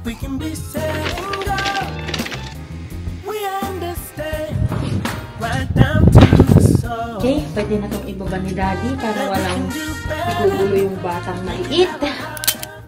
We can be sad and go. We understand. Right down to the soul. Okay, pwede na itong ibaba ni Daddy para walang igugulo yung batang maliit.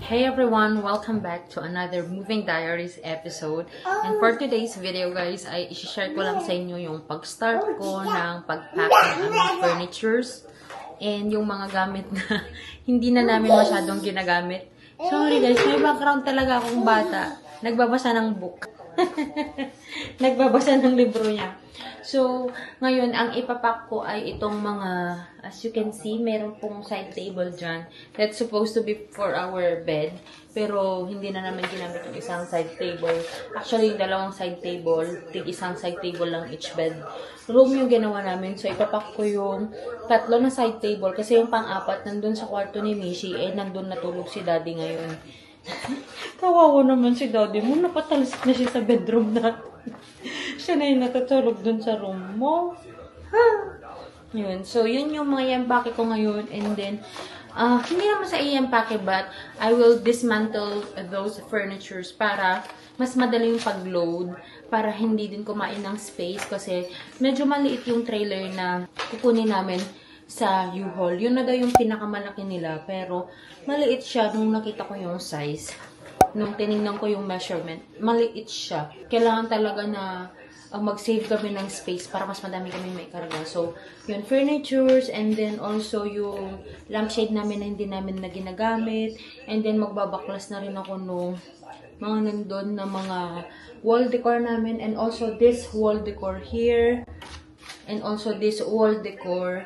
Hey everyone! Welcome back to another Moving Diaries episode. And for today's video guys, ay isi-share ko lang sa inyo yung pag-start ko ng pag-pack ng aming furnitures and yung mga gamit na hindi na namin masyadong ginagamit. Sorry guys, may background talaga akong bata. Nagbabasa ng book. Nagbabasa ng libro niya. So, ngayon, ang ipapack ko ay itong mga, as you can see, meron pong side table dyan. That's supposed to be for our bed. Pero, hindi na naman ginamit yung isang side table. Actually, yung dalawang side table, isang side table lang each bed. Room yung ginawa namin. So, ipapack ko yung tatlo na side table. Kasi yung pang-apat, nandun sa kwarto ni Mishi, nandun natulog si Daddy ngayon. Kawawa naman si Daddy mo. Napatalisik na siya sa bedroom natin. Siya na yung natutulog dun sa room mo. Yun. So, yun yung mga i-empake ko ngayon. And then, hindi naman sa i-empake, but I will dismantle those furnitures para mas madali yung pag-load. Para hindi din kumain ng space. Kasi medyo maliit yung trailer na kukunin namin sa U-Haul. Yun na daw yung pinakamalaki nila. Pero, maliit siya nung nakita ko yung size. Nung tinignan ko yung measurement, maliit siya. Kailangan talaga na mag-save kami ng space para mas madami kami may karga. So, yun, furnitures, and then also yung lampshade namin na hindi namin na ginagamit. And then, magbabaklas na rin ako nung mga nandun na mga wall decor namin. And also, this wall decor here. And also, this wall decor.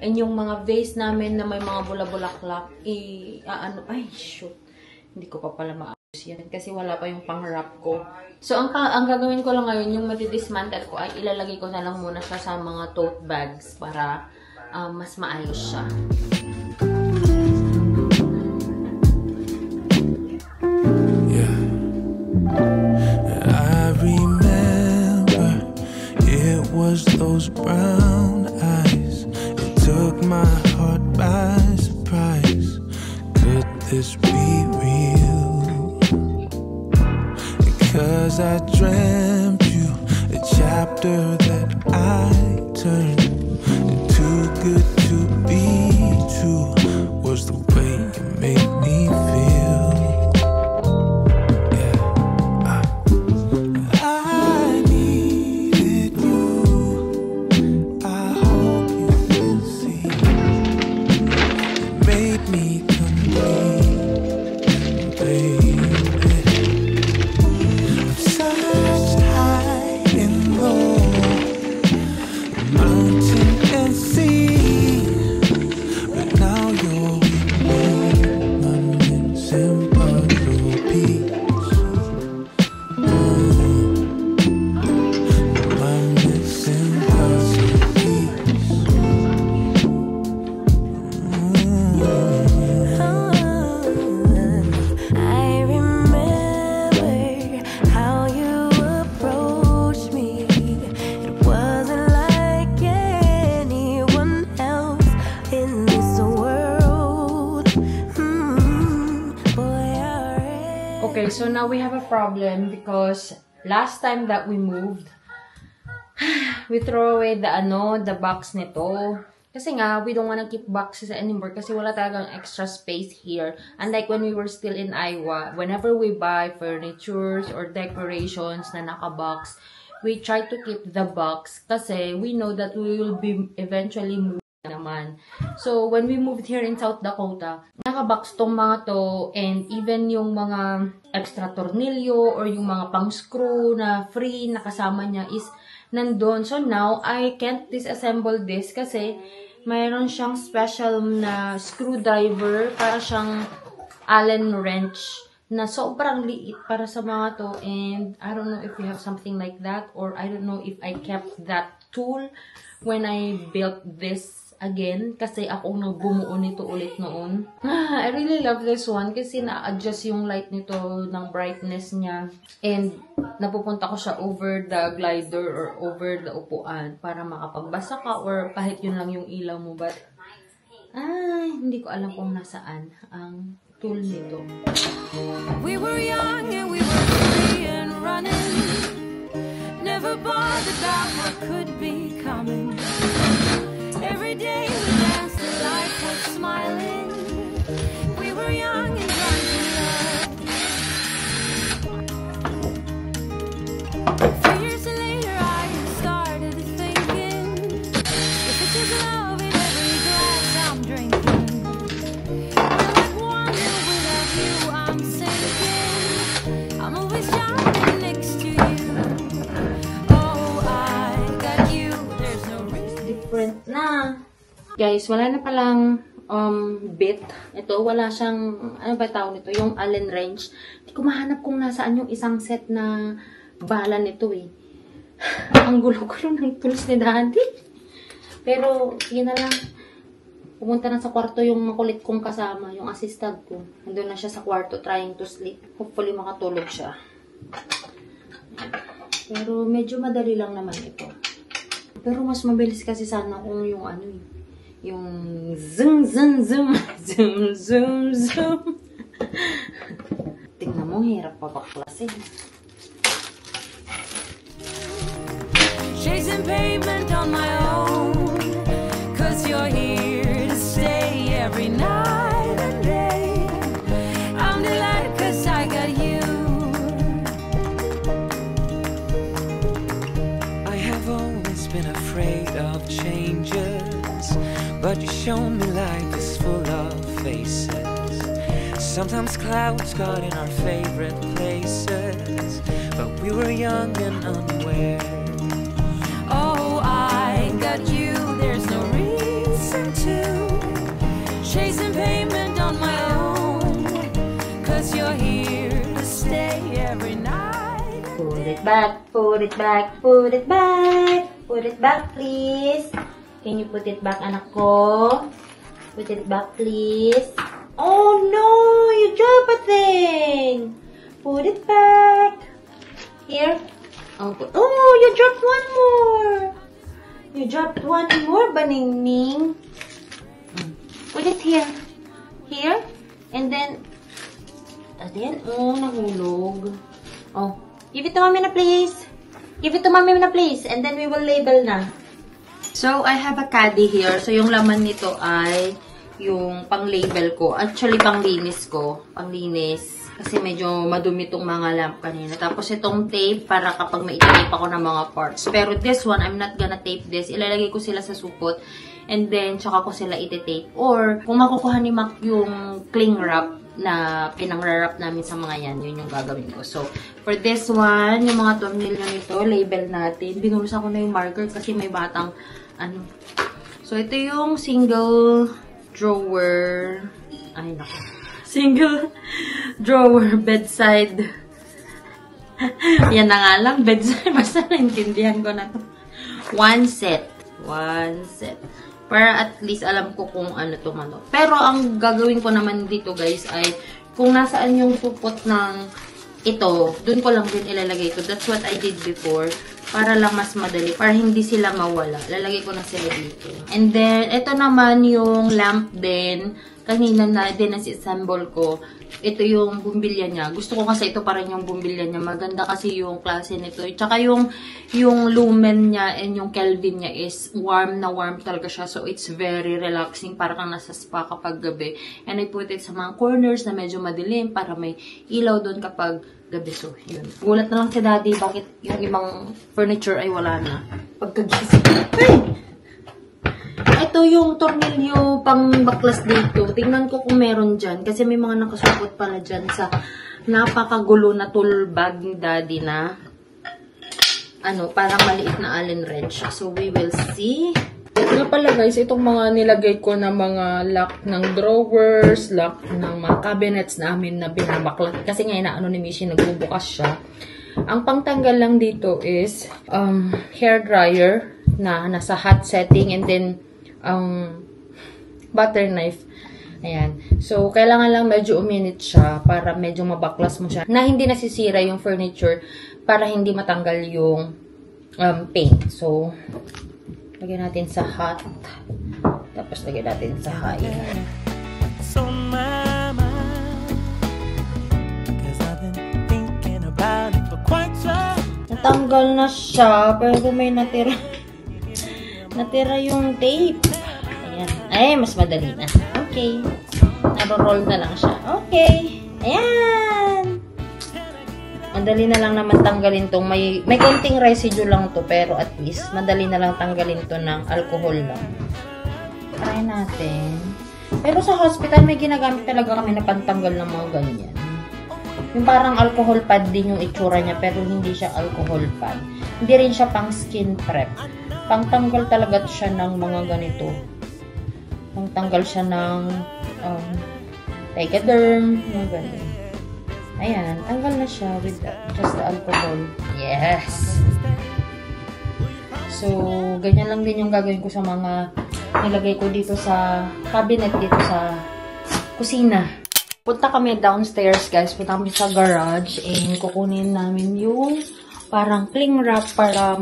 And yung mga vase namin na may mga bula-bulaklak. Ay, shoot. Hindi ko pa pala maayos yan. Kasi wala pa yung pang-wrap ko. So, ang gagawin ko lang ngayon, yung matidismantle ko ay ilalagay ko na lang muna siya sa mga tote bags para mas maayos siya. Yeah. I remember it was those brown eyes. It took my heart by surprise. Could this be real? Because I dreamt you a chapter that I turned too good to be true. Was the way you made me feel. Yeah, I needed you. I hope you will see. It made me complete, baby. Okay, so now we have a problem because last time that we moved, we throw away the box nito. Kasi nga, we don't wanna keep boxes anymore kasi wala talagang extra space here. Unlike when we were still in Iowa, whenever we buy furnitures or decorations na naka-box, we try to keep the box kasi we know that we will be eventually moving naman. So, when we moved here in South Dakota, naka-box tong mga to, and even yung mga extra tornilyo or yung mga pang-screw na free na kasama niya is nandun. So, now, I can't disassemble this kasi mayroon siyang special na screwdriver para siyang Allen wrench na sobrang liit para sa mga to, and I don't know if you have something like that, or I don't know if I kept that tool when I built this again, kasi ako nang bumuo nito ulit noon. I really love this one kasi na-adjust yung light nito ng brightness niya. And napupunta ko siya over the glider or over the upuan para makapagbasa ka or kahit yun lang yung ilaw mo. But, hindi ko alam kung nasaan ang tool nito. We were young and we were running, never bothered about what could be coming. Every day we danced and life was smiling. We were young and drunk in love. A few years later I started thinking, if it's just love in every glass I'm drinking, I'm like wonder without you I'm sinking. I'm always shining next to you. Oh, I got you, there's no reason. Different na. Guys, wala na palang bit. Ito, wala siyang, ano ba tawag nito? Yung Allen wrench. Hindi ko mahanap kung nasaan yung isang set na bala nito eh. Ang gulo-gulo ng tools ni Daddy. Pero, sige na lang. Pumunta na sa kwarto yung makulit kong kasama, yung assistant ko. Nandun na siya sa kwarto trying to sleep. Hopefully makatulog siya. Pero medyo madali lang naman ito. Pero mas mabilis kasi sana kung yung ano eh. Yung zoom, zoom, zoom. Zoom, zoom, zoom. Tingnan mo, hirap pa baklasin. Chasing pavement on my own, 'cause you're here to stay every night and day. I'm delighted 'cause I got you. I have always been afraid of changes, but you show me life is full of faces. Sometimes clouds got in our favorite places, but we were young and unaware. Oh, I got you, there's no reason to chasing pavement on my own, 'cause you're here to stay every night. Put it back, put it back, put it back. Put it back, please. Can you put it back, anak ko? Put it back, please. Oh, no! You dropped a thing! Put it back. Here. Oh, you dropped one more. You dropped one more, Baningning. Put it here. Here. And then, oh, nahulog. Oh, give it to Mommy na, please. Give it to Mommy na, please. And then we will label na. So, I have a caddy here. So, yung laman nito ay yung pang-label ko. Actually, pang-linis ko. Pang-linis. Kasi medyo madumi itong mga lamp kanina. Tapos, itong tape para kapag maitatape ako ng mga parts. Pero this one, I'm not gonna tape this. Ilalagay ko sila sa supot. And then, tsaka ko sila itatape. Or, kung makukuha ni Mac yung cling wrap na pinang-wrap namin sa mga yan, yun yung gagawin ko. So, for this one, yung mga tornilyo nito, label natin. Binulusan ko na yung marker kasi may batang, ano. So, ito yung single drawer. Ay, naku. Single drawer bedside. Yan na nga lang, bedside. Basta naintindihan ko na to. One set. Para at least alam ko kung ano to manok. Pero ang gagawin ko naman dito guys ay kung nasaan yung supot ng ito, dun ko lang din ilalagay ko. That's what I did before. Para lang mas madali. Para hindi sila mawala. Lalagay ko na sila dito. And then, ito naman yung lamp din. Kanina na din assemble ko. Ito yung bumbilya niya. Gusto ko kasi ito pa rin yung bumbilya niya. Maganda kasi yung klase nito. Tsaka yung lumen niya and yung Kelvin niya is warm na warm talaga siya. So, it's very relaxing. Para kang nasa spa kapag gabi. And I put it sa mga corners na medyo madilim para may ilaw doon kapag gabi. So, yun. Gulat na lang si Daddy bakit yung ibang furniture ay wala na. Pagkagising. Ay! Ito yung tornilyo pang baklas dito. Tingnan ko kung meron dyan. Kasi may mga nakasupot pala dyan sa napakagulo na tool bag ni Daddy na ano, parang maliit na Allen wrench. So, we will see. Ito pala guys, itong mga nilagay ko na mga lock ng drawers, lock ng mga cabinets namin na binabaklat. Kasi ngayon na ano ni Mishi, nagbubukas siya. Ang pangtanggal lang dito is hair dryer na nasa hot setting and then butter knife. Ayan. So, kailangan lang medyo uminit siya para medyo mabaklas mo siya. Na hindi nasisira yung furniture para hindi matanggal yung paint. So, lagyan natin sa hot. Tapos, lagyan natin sa high. So my mind, 'cause I've been thinking about it for quite some Natanggal na siya, pero may natira. Natira yung tape. Ayan. Ay, mas madali na. Okay. Naro-roll na lang siya. Okay. Ayan. Madali na lang naman tanggalin tong. May konting residue lang to, pero at least madali na lang tanggalin to ng alcohol lang. Try natin. Pero sa hospital, may ginagamit talaga kami na pantanggal ng mga ganyan. Yung parang alcohol pad din yung itsura niya, pero hindi siya alcohol pad. Hindi rin siya pang skin prep. Pangtanggal talaga siya ng mga ganito. Pangtanggal siya ng Tegaderm, mga ganyan. Ayan, tanggal na siya with just the alcohol. Yes! So, ganyan lang din yung gagawin ko sa mga nilagay ko dito sa cabinet dito sa kusina. Punta kami downstairs, guys. Punta kami sa garage and kukunin namin yung parang cling wrap para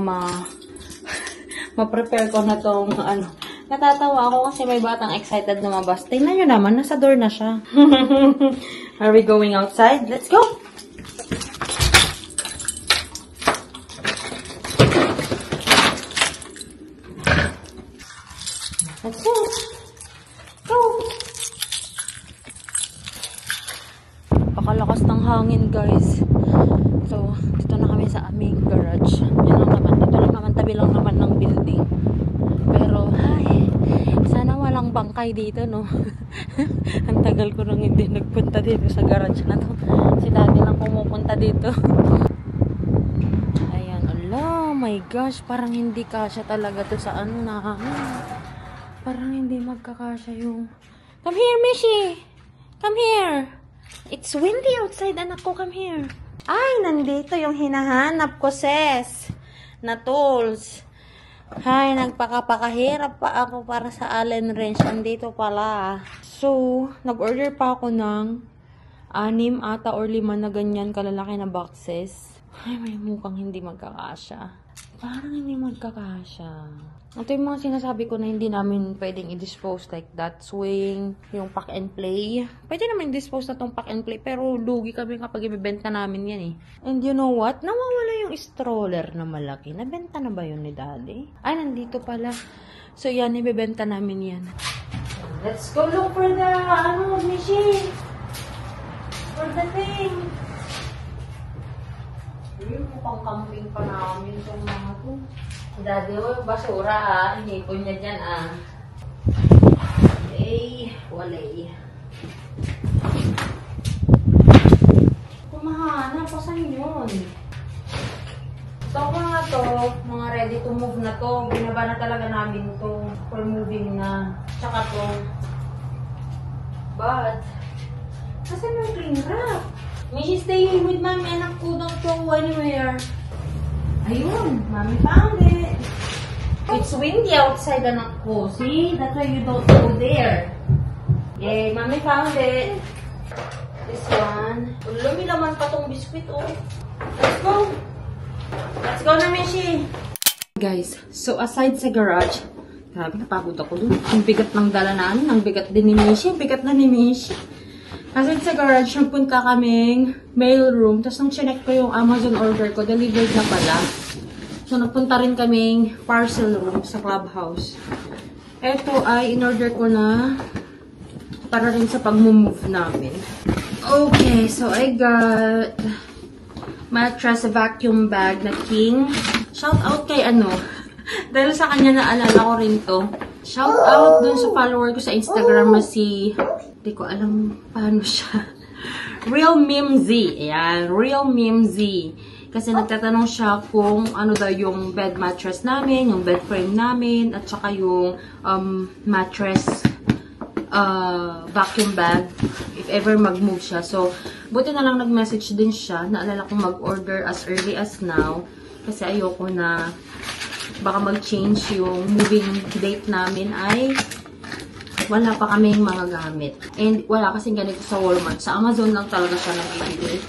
ma-prepare ko na tong ano. Natatawa ako kasi may batang excited na mabas. Tingnan nyo naman, nasa door na siya. Are we going outside? Let's go! Let's go! Go! Pakalakas ng hangin, guys. So, dito na kami sa aming garage. Yan lang naman. Dito lang naman, tabi lang naman ng building. Pero, ay, sana walang bangkay dito, no? Ang tagal ko nang hindi nagpunta dito sa garage na to. Si daddy lang pumupunta dito. Ayan, ala, my gosh, parang hindi kasya talaga to sa ano na. Parang hindi magkakasya yung... Come here, Mishi! Come here! It's windy outside, anak ko. Come here. Ay, nandito yung hinahanap ko, sis. Na tools. Ay, nagpakapakahirap pa ako para sa Allen wrench. Andito pala. So, nag-order pa ako ng 6 ata or 5 na ganyan kalalaki na boxes. Ay, may mukhang hindi magkakasya. Parang hindi magkakasya. Ito yung mga sinasabi ko na hindi namin pwedeng i-dispose like that swing, yung pack and play. Pwede naman i-dispose na tong pack and play pero lugi kami kapag ibibenta namin yan eh. And you know what? Nawawala yung stroller na malaki. Nabenta na ba yun ni daddy? Ay, nandito pala. So yan, ibibenta namin yan. Let's go look for the, Mishi. For the thing. Yung mukhang camping pa namin itong mga to. Daddy, yung basura inipon niya dyan walay. Kumahanap pa saan yun? Ito mga to, mga ready to move na to. Binaba na talaga namin to for moving na. Tsaka to. But, nasan yung cling wrap? Mishi, stay with mommy, anak ko. Don't go anywhere. Ayun, mommy found it. It's windy outside, anak ko. See? That's why you don't go there. Yay, mommy found it. This one. Lumilaman pa tong biscuit, oh. Let's go. Let's go na, Mishi. Guys, so aside sa garage, grabe, napagod ako dun. Ang bigat ng dala namin. Ang bigat din ni Mishi. Ang bigat na ni Mishi. Aside sa garage, nagpunta kaming mail room. Tapos nung chinek ko yung Amazon order ko, delivered na pala. So, nagpunta rin kaming parcel room sa clubhouse. Ito ay in-order ko na para rin sa pag-move namin. Okay, so I got mattress vacuum bag na king. Shout out kay dahil sa kanya naalala ko rin to. Shout out dun sa follower ko sa Instagram na si... Hindi ko alam paano siya. Real Mimzy. Ayan, Real Mimzy. Kasi nagtatanong siya kung ano daw yung bed mattress namin, yung bed frame namin, at saka yung mattress vacuum bag if ever mag-move siya. So, buti na lang nag-message din siya. Naalala kong mag-order as early as now. Kasi ayoko na baka mag-change yung moving date namin ay wala pa kaming mga gamit. And wala kasing ganito sa Walmart. Sa Amazon lang talaga siya nabibili.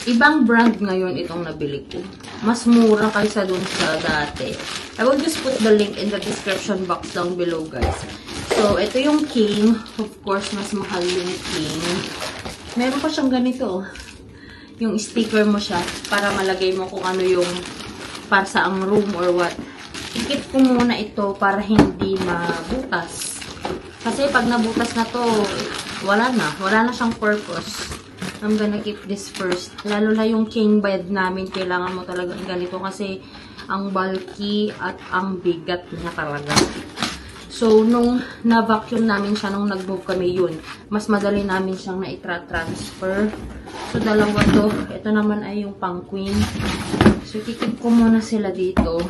Ibang brand ngayon itong nabili ko. Mas mura kaysa dun sa dati. I will just put the link in the description box down below, guys. So, ito yung king. Of course, mas mahal yung king. Meron pa siyang ganito. yung sticker mo siya para malagay mo kung ano yung para sa ang room or what. Ikip ko muna ito para hindi mabutas. Kasi pag nabutas na to, wala na siyang purpose. I'm gonna keep this first. Lalo na yung king bed namin, kailangan mo talaga ganito kasi ang bulky at ang bigat niya talaga. So, nung na-vacuum namin siya, nung nag-move kami yun, mas madali namin siyang na-transfer. So, dalawa to. Ito naman ay yung pang queen. So, kikip ko muna sila dito.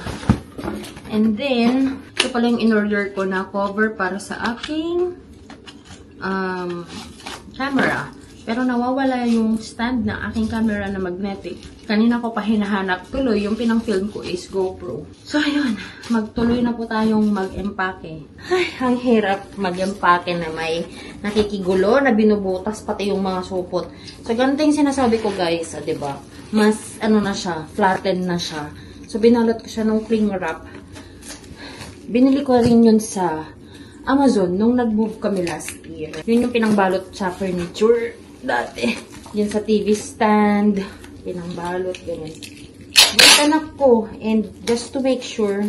And then, ito pala yung in-order ko na cover para sa aking camera. Pero nawawala yung stand ng aking camera na magnetic. Kanina ko pa hinahanap tuloy. Yung pinang-film ko is GoPro. So, ayun. Magtuloy na po tayong mag-empake. Ay, ang hirap mag-empake na may nakikigulo, na binubutas, pati yung mga supot. So, ganito yung sinasabi ko, guys. Diba? Mas, na siya, flatten na siya. So, binalot ko siya ng cling wrap. Binili ko rin yun sa Amazon nung nag-move kami last year. Yun yung pinangbalot sa furniture dati. Yun sa TV stand. Pinangbalot, ganyan. Anak ko. And just to make sure,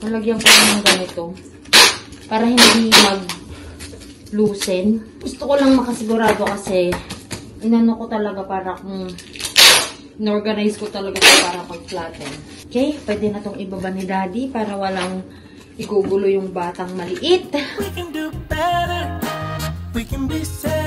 nalagyan ko ng ganito. Para hindi mag-loosen. Gusto ko lang makasigurado kasi inano ko talaga para kung in-organize ko talaga para mag-flatten. Okay? Pwede na tong ibaba ni Daddy para walang igugulo yung batang maliit. We can do better. We can be safe.